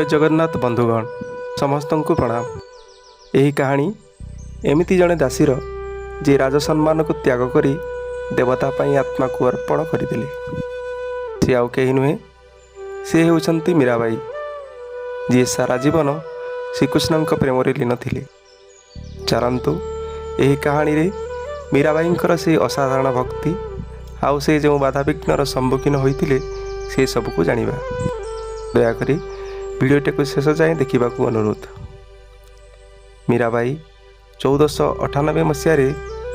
ଜଗନ୍ନାଥ ବନ୍ଧୁଗଣ, ସମସ୍ତଙ୍କୁ ପ୍ରଣାମ। ଏହି କାହାଣୀ ଏମିତି ଜଣେ ଦାସୀର, ଯିଏ ରାଜସମ୍ମାନକୁ ତ୍ୟାଗ କରି ଦେବତା ପାଇଁ ଆତ୍ମାକୁ ଅର୍ପଣ କରିଦେଲେ। ସେ ଆଉ କେହି ନୁହେଁ, ସେ ହେଉଛନ୍ତି ମୀରାବାଈ, ଯିଏ ସାରା ଜୀବନ ଶ୍ରୀକୃଷ୍ଣଙ୍କ ପ୍ରେମରେ ଲୀନ ଥିଲେ। ଚାଲନ୍ତୁ, ଏହି କାହାଣୀରେ ମୀରାବାଈଙ୍କର ସେହି ଅସାଧାରଣ ଭକ୍ତି ଆଉ ସେ ଯେଉଁ ବାଧାବିଘ୍ନର ସମ୍ମୁଖୀନ ହୋଇଥିଲେ, ସେ ସବୁକୁ ଜାଣିବା। ଦୟାକରି ଭିଡ଼ିଓଟିକୁ ଶେଷ ଯାଏଁ ଦେଖିବାକୁ ଅନୁରୋଧ। ମୀରାବାଈ 1498 ମସିହାରେ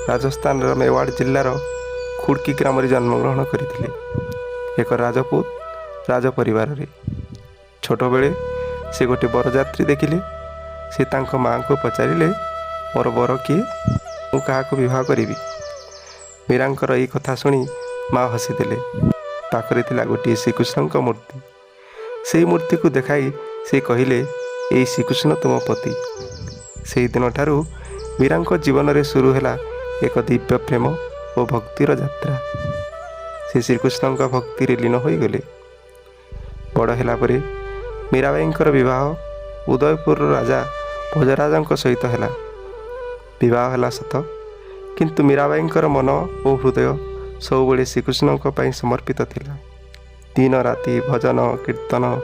ରାଜସ୍ଥାନର ମେୱାଡ଼ ଜିଲ୍ଲାର ଖୁଡ଼କି ଗ୍ରାମରେ ଜନ୍ମଗ୍ରହଣ କରିଥିଲେ, ଏକ ରାଜପୁତ ରାଜ ପରିବାରରେ। ଛୋଟବେଳେ ସେ ଗୋଟେ ବରଯାତ୍ରୀ ଦେଖିଲେ। ସେ ତାଙ୍କ ମାଆଙ୍କୁ ପଚାରିଲେ, "ମୋର ବର କିଏ? ମୁଁ କାହାକୁ ବିବାହ କରିବି?" ମୀରାଙ୍କର ଏଇ କଥା ଶୁଣି ମା ହସିଦେଲେ। ପାଖରେ ଥିଲା ଗୋଟିଏ ଶ୍ରୀକୃଷ୍ଣଙ୍କ ମୂର୍ତ୍ତି। ସେଇ ମୂର୍ତ୍ତିକୁ ଦେଖାଇ ସେ କହିଲେ, "ଏଇ ଶ୍ରୀକୃଷ୍ଣ ତୁମ ପତି।" ସେହିଦିନଠାରୁ ମୀରାଙ୍କ ଜୀବନରେ ଶୁରୁ ହେଲା ଏକ ଦିବ୍ୟ ପ୍ରେମ ଓ ଭକ୍ତିର ଯାତ୍ରା। ସେ ଶ୍ରୀକୃଷ୍ଣଙ୍କ ଭକ୍ତିରେ ଲୀନ ହୋଇଗଲେ। ବଡ଼ ହେଲା ପରେ ମୀରାବାଈଙ୍କର ବିବାହ ଉଦୟପୁରର ରାଜା ଭୋଜରାଜଙ୍କ ସହିତ ହେଲା। ବିବାହ ହେଲା ସତ, କିନ୍ତୁ ମୀରାବାଈଙ୍କର ମନ ଓ ହୃଦୟ ସବୁବେଳେ ଶ୍ରୀକୃଷ୍ଣଙ୍କ ପାଇଁ ସମର୍ପିତ ଥିଲା। ଦିନ ରାତି ଭଜନ କୀର୍ତ୍ତନ।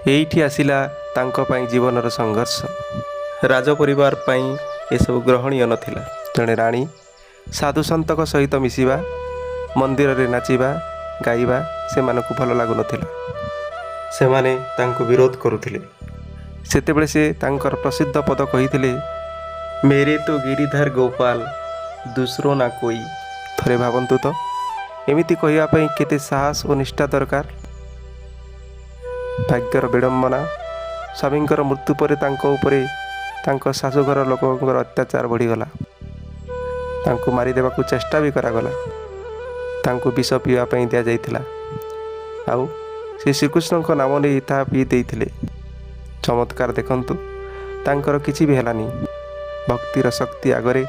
ଏଇଠି ଆସିଲା ତାଙ୍କ ପାଇଁ ଜୀବନର ସଂଘର୍ଷ। ରାଜପରିବାର ପାଇଁ ଏସବୁ ଗ୍ରହଣୀୟ ନଥିଲା। ଜଣେ ରାଣୀ ସାଧୁସନ୍ଥଙ୍କ ସହିତ ମିଶିବା, ମନ୍ଦିରରେ ନାଚିବା, ଗାଇବା ସେମାନଙ୍କୁ ଭଲ ଲାଗୁନଥିଲା। ସେମାନେ ତାଙ୍କୁ ବିରୋଧ କରୁଥିଲେ। ସେତେବେଳେ ସେ ତାଙ୍କର ପ୍ରସିଦ୍ଧ ପଦ କହିଥିଲେ, "मेरे तो गिरिधर गोपाल, दूसरो ना कोई।" ଥରେ ଭାବନ୍ତୁ ତ, ଏମିତି କହିବା ପାଇଁ କେତେ ସାହସ ଓ ନିଷ୍ଠା ଦରକାର। ଭାଗ୍ୟର ବିଡ଼ମ୍ବନା, ସ୍ୱାମୀଙ୍କର ମୃତ୍ୟୁ ପରେ ତାଙ୍କ ଉପରେ ତାଙ୍କ ଶାଶୁଘର ଲୋକଙ୍କର ଅତ୍ୟାଚାର ବଢ଼ିଗଲା। ତାଙ୍କୁ ମାରିଦେବାକୁ ଚେଷ୍ଟା ବି କରାଗଲା। ତାଙ୍କୁ ବିଷ ପିଇବା ପାଇଁ ଦିଆଯାଇଥିଲା ଆଉ ସେ ଶ୍ରୀକୃଷ୍ଣଙ୍କ ନାମ ନେଇ ତାହା ପିଇ ଦେଇଥିଲେ। ଚମତ୍କାର ଦେଖନ୍ତୁ, ତାଙ୍କର କିଛି ବି ହେଲାନି। ଭକ୍ତିର ଶକ୍ତି ଆଗରେ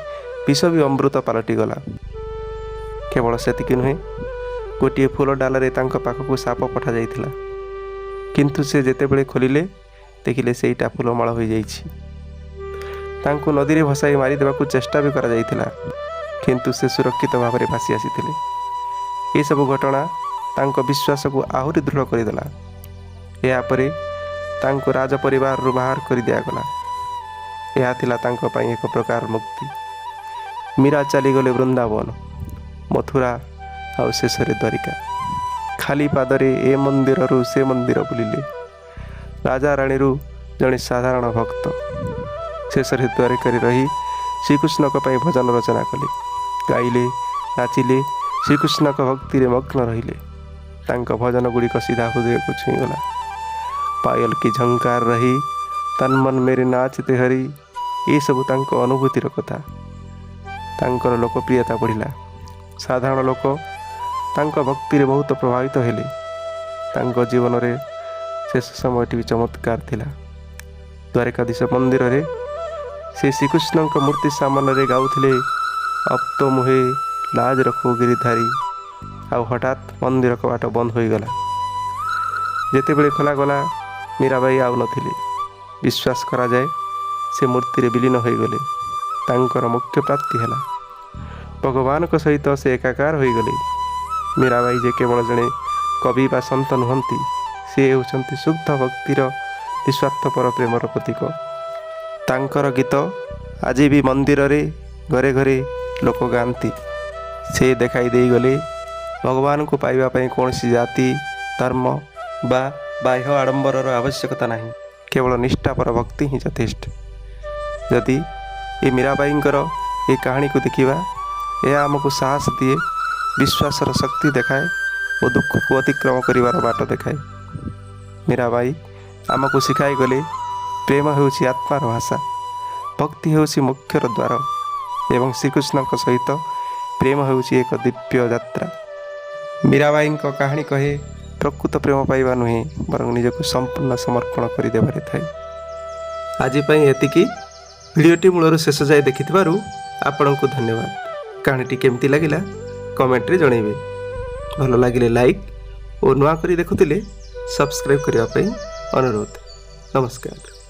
ବିଷ ବି ଅମୃତ ପାଲଟିଗଲା। କେବଳ ସେତିକି ନୁହେଁ, ଗୋଟିଏ ଫୁଲ ଡାଲରେ ତାଙ୍କ ପାଖକୁ ସାପ ପଠାଯାଇଥିଲା। କିନ୍ତୁ ସେ ଯେତେବେଳେ ଖୋଲିଲେ, ଦେଖିଲେ ସେଇଟା ଫୁଲମାଳ ହୋଇଯାଇଛି। ତାଙ୍କୁ ନଦୀରେ ଭସାଇ ମାରିଦେବାକୁ ଚେଷ୍ଟା ବି କରାଯାଇଥିଲା, କିନ୍ତୁ ସେ ସୁରକ୍ଷିତ ଭାବରେ ଭାସି ଆସିଥିଲେ। ଏସବୁ ଘଟଣା ତାଙ୍କ ବିଶ୍ୱାସକୁ ଆହୁରି ଦୃଢ଼ କରିଦେଲା। ଏହାପରେ ତାଙ୍କୁ ରାଜ ପରିବାରରୁ ବାହାର କରିଦିଆଗଲା। ଏହା ଥିଲା ତାଙ୍କ ପାଇଁ ଏକ ପ୍ରକାର ମୁକ୍ତି। ମୀରା ଚାଲିଗଲେ ବୃନ୍ଦାବନ, ମଥୁରା ଆଉ ଶେଷରେ ଦ୍ୱାରିକା। ଖାଲି ପାଦରେ ଏ ମନ୍ଦିରରୁ ସେ ମନ୍ଦିର ବୁଲିଲେ। ରାଜା ରାଣୀରୁ ଜଣେ ସାଧାରଣ ଭକ୍ତ। ଶେଷରେ ଦ୍ୱାରିକାରେ ରହି ଶ୍ରୀକୃଷ୍ଣଙ୍କ ପାଇଁ ଭଜନ ରଚନା କଲେ। ଗାଇଲେ, ନାଚିଲେ, ଶ୍ରୀକୃଷ୍ଣଙ୍କ ଭକ୍ତିରେ ମଗ୍ନ ରହିଲେ। ତାଙ୍କ ଭଜନ ଗୁଡ଼ିକ ସିଧା ହୃଦୟକୁ ଛୁଇଁଗଲା। पायल की झंकार रही, तन मन मेरे नाचते हरि, ଏସବୁ ତାଙ୍କ ଅନୁଭୂତିର କଥା। ତାଙ୍କର ଲୋକପ୍ରିୟତା ବଢ଼ିଲା। ସାଧାରଣ ଲୋକ ତାଙ୍କ ଭକ୍ତିରେ ବହୁତ ପ୍ରଭାବିତ ହେଲେ। ତାଙ୍କ ଜୀବନରେ ଶେଷ ସମୟଟି ବି ଚମତ୍କାର ଥିଲା। ଦ୍ୱାରକାଧୀଶ ମନ୍ଦିରରେ ସେ ଶ୍ରୀକୃଷ୍ଣଙ୍କ ମୂର୍ତ୍ତି ସାମନାରେ ଗାଉଥିଲେ, "अब तो मोहे लाज रखो गिरिधारी।" ଆଉ ହଠାତ୍ ମନ୍ଦିର କବାଟ ବନ୍ଦ ହୋଇଗଲା। ଯେତେବେଳେ ଖୋଲାଗଲା, ମୀରାବାଈ ଆଉ ନଥିଲେ। ବିଶ୍ୱାସ କରାଯାଏ, ସେ ମୂର୍ତ୍ତିରେ ବିଲୀନ ହୋଇଗଲେ। ତାଙ୍କର ମୋକ୍ଷ ପ୍ରାପ୍ତି ହେଲା। ଭଗବାନଙ୍କ ସହିତ ସେ ଏକାକାର ହୋଇଗଲେ। ମୀରାବାଈ ଯେ କେବଳ ଜଣେ କବି ବା ସନ୍ଥ ନୁହନ୍ତି, ସେ ହେଉଛନ୍ତି ଶୁଦ୍ଧ ଭକ୍ତିର ନିସ୍ୱାର୍ଥପର ପ୍ରେମର ପ୍ରତୀକ। ତାଙ୍କର ଗୀତ ଆଜି ବି ମନ୍ଦିରରେ, ଘରେ ଘରେ ଲୋକ ଗାଆନ୍ତି। ସେ ଦେଖାଇ ଦେଇଗଲେ, ଭଗବାନଙ୍କୁ ପାଇବା ପାଇଁ କୌଣସି ଜାତି, ଧର୍ମ ବା ବାହ୍ୟ ଆଡ଼ମ୍ବରର ଆବଶ୍ୟକତା ନାହିଁ। କେବଳ ନିଷ୍ଠାପର ଭକ୍ତି ହିଁ ଯଥେଷ୍ଟ। ଯଦି ଏ ମୀରାବାଈଙ୍କର ଏ କାହାଣୀକୁ ଦେଖିବା, ଏହା ଆମକୁ ସାହସ ଦିଏ, ବିଶ୍ୱାସର ଶକ୍ତି ଦେଖାଏ ଓ ଦୁଃଖକୁ ଅତିକ୍ରମ କରିବାର ବାଟ ଦେଖାଏ। ମୀରାବାଈ ଆମକୁ ଶିଖାଇ ଗଲେ, ପ୍ରେମ ହେଉଛି ଆତ୍ମାର ଭାଷା, ଭକ୍ତି ହେଉଛି ମୋକ୍ଷର ଦ୍ୱାର ଏବଂ ଶ୍ରୀକୃଷ୍ଣଙ୍କ ସହିତ ପ୍ରେମ ହେଉଛି ଏକ ଦିବ୍ୟ ଯାତ୍ରା। ମୀରାବାଈଙ୍କ କାହାଣୀ କହେ, ପ୍ରକୃତ ପ୍ରେମ ପାଇବା ନୁହେଁ, ବରଂ ନିଜକୁ ସମ୍ପୂର୍ଣ୍ଣ ସମର୍ପଣ କରିଦେବାରେ ଥାଏ। ଆଜି ପାଇଁ ଏତିକି। ଭିଡ଼ିଓଟି ମୂଳରୁ ଶେଷ ଯାଏ ଦେଖିଥିବାରୁ ଆପଣଙ୍କୁ ଧନ୍ୟବାଦ। କାହାଣୀଟି କେମିତି ଲାଗିଲା, କମେଣ୍ଟରେ ଜଣାଇବେ। ଭଲ ଲାଗିଲେ ଲାଇକ୍ ଓ ନୂଆ କରି ଦେଖୁଥିଲେ ସବସ୍କ୍ରାଇବ୍ କରିବା ପାଇଁ ଅନୁରୋଧ। ନମସ୍କାର।